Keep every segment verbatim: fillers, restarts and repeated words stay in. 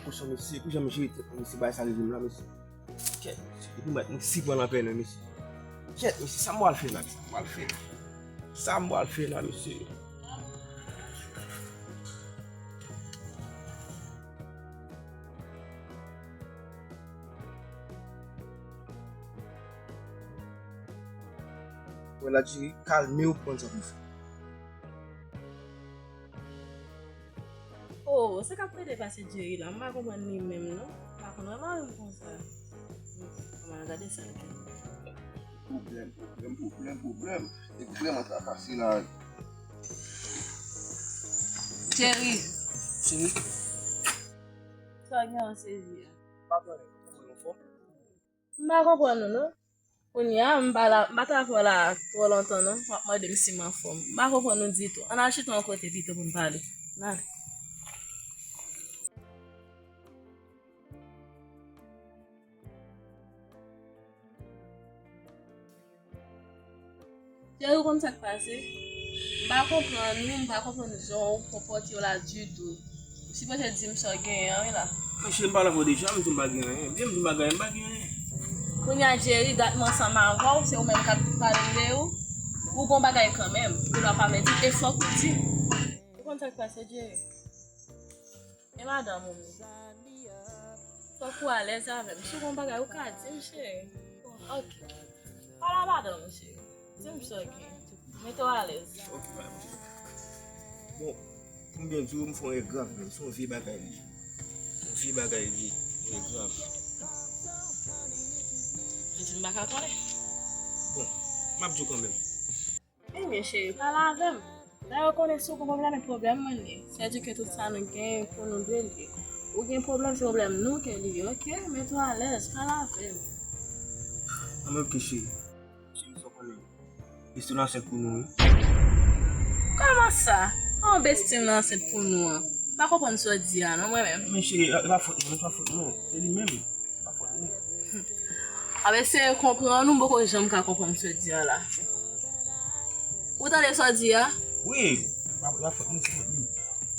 Pochon, mesye, pou jan m jere tèt mwen, mesye, bagay sa rive m la, mesye. Kèt, mesye, depi m wè mwen si pran nan pèlen, mesye. Kèt, mesye, sa m pral fè la, sa m pral fè la. Sa m pral fè la, mesye. Wè la, Jerry, kalme w, konn sa pou fè. Oh, sa k ap pede pase Jerry la, m pa konprann li menm non. M pa konn wè mari m konsa. Kòman gade sa l gen. Pwoblèm, pwoblèm, pwoblèm, pwoblèm. E vrèman trakase la. Jerry. Cheri. Sa gen an sezi a. Pa konnen, kòman w fè? M pa konprann ou non. Kounye a, m pa la, m pa t avè w la twò lontan non. W ap mande m si m anfòm. M pa konprann ou ditou. Ann al chita yon kote pito pou n pale. Ann ale. Jerry, ou konn sa k pase? M pa konprann ou, m pa konprann jan w konpòte w la ditou. Ou sipoze di m sa w genyen an wi la. Monchè, m pale avè w deja, m di w m pa gen anyen. Byen, m di w m pa gen anyen, m pa gen anyen. Kounye a, Jerry, dat m ansanm avè w, se ou menm k ap pale m de ou. Ou gon bagay kanmenm, ou dwa pa vle di, e fòk ou di. Ou konn sa k pase, Jerry? E madanm ou menm? Fòk ou alèz avè m. Si w gon bagay, ou ka di m, cheri. Bon, ok. Pale a madanm ou, cheri. Di m sa w gen. Mete w alèz. Ok, madanm. Bon, pou m byen di w, m fè yon erè grav menm. Se yon vye bagay li ye. Yon vye bagay li ye. Yon erè grav. Ou di m pa ka konnen? Bon, m ap di w kanmenm. Ebyen, cheri, pale avè m. Dayè, ou konnen si w gon pwoblèm, e pwoblèm mwen li ye. Sètike tout sa nou gen pou nou de li ye. Ou gen pwoblèm, se pwoblèm nou ke li ye, ok? Mete w alèz, pale avè m. Anben, ok, cheri. Cheri, sa w konnen. Besti w ansent pou nou, wi. Kòman sa? Kòman besti m nan ansent pou nou an? M pa konprann sa w di a, non, mwen menm. Men cheri, e pa fòt mwen, e pa fòt mwen. Se li menm. Ap eseye konprann ou, m poko janm ka konprann sa w di a la. Ou tande sa w di a? Wi, pa, pa fòt mwen, se fòt li.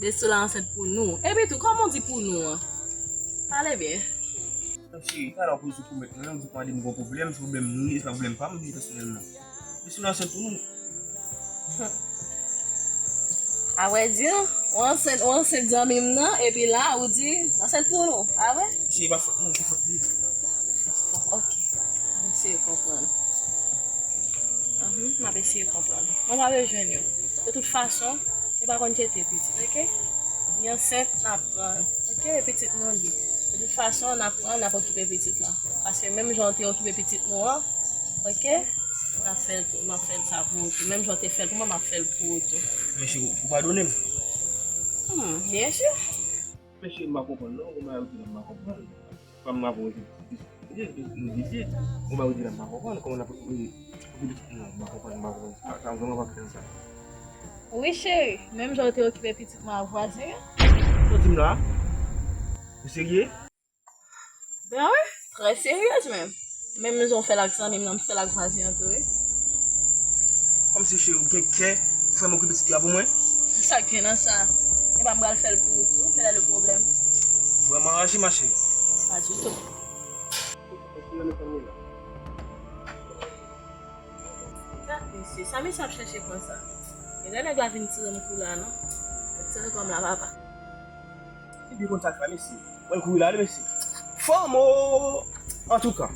Besti w la ansent pou nou. Epi tou, kòman w di pou nou an? Pale byen. Cheri, talè w poze sou pwomèt mwen, ou di w mande m gon pwoblèm, se pwoblèm nou ye, se pa pwoblèm pa m, m di pèsonèlman. Besti w la ansent pou nou. Avrèdi, ou ansent, ou ansent zanmi m nan, epi la, ou di, ansent pou nou, pa vre? Cheri, pa fòt mwen, se fòt li. Bon, ok. M ap eseye konprann. Ahn, m ap eseye konprann. Mwen pa bezwen yo. De tout fason, se pa konn tete pitit, ok? Li ansent, n ap pran, ok? E pitit nou li. De tout fason, n ap pran, n ap okipe pitit la. Paske menm jan w te okipe pitit nou an, ok? M ap fè l tou, m ap fè l sa pou ou tou. Menm jan w te fè l pou mwen, m ap fè l pou ou tou. Men cheri, ou padone m? Hmm, byen si. Men cheri, m pa konprann non, kòman yo di la m pa konprann. Fanm m avè w se pitit nou ki te. Ou pa wè di la m pa konprann kòman n ap okipe pitit nou an. M pa konprann, m pa konprann. Sa, sa m vrèman pa konprann sa. Wi cheri, menm jan w te okipe pitit mwen ak vwazen an. Sa w di m la? Ou serye? Ben wi, trè seryez menm. Menm jan w fè l ak zanmi m nan, m fè l ak vwazen an tou wi. Kòmsi cheri, ou gen kè pou fè m okipe pitit la pou mwen? Sa k gen nan sa? Epa m pral fè l pou ou tou, quel est le problème? Vrèman raje, ma chérie. Pa ditou. Gad mesye, sa mesye ap chèche konsa? Gen lè nèg la vin tire m kou la non. Tire kò m la papa. Li byen konn sa k fè mesye. Mwen kouri la wi mesye. Fanm o! Antouka,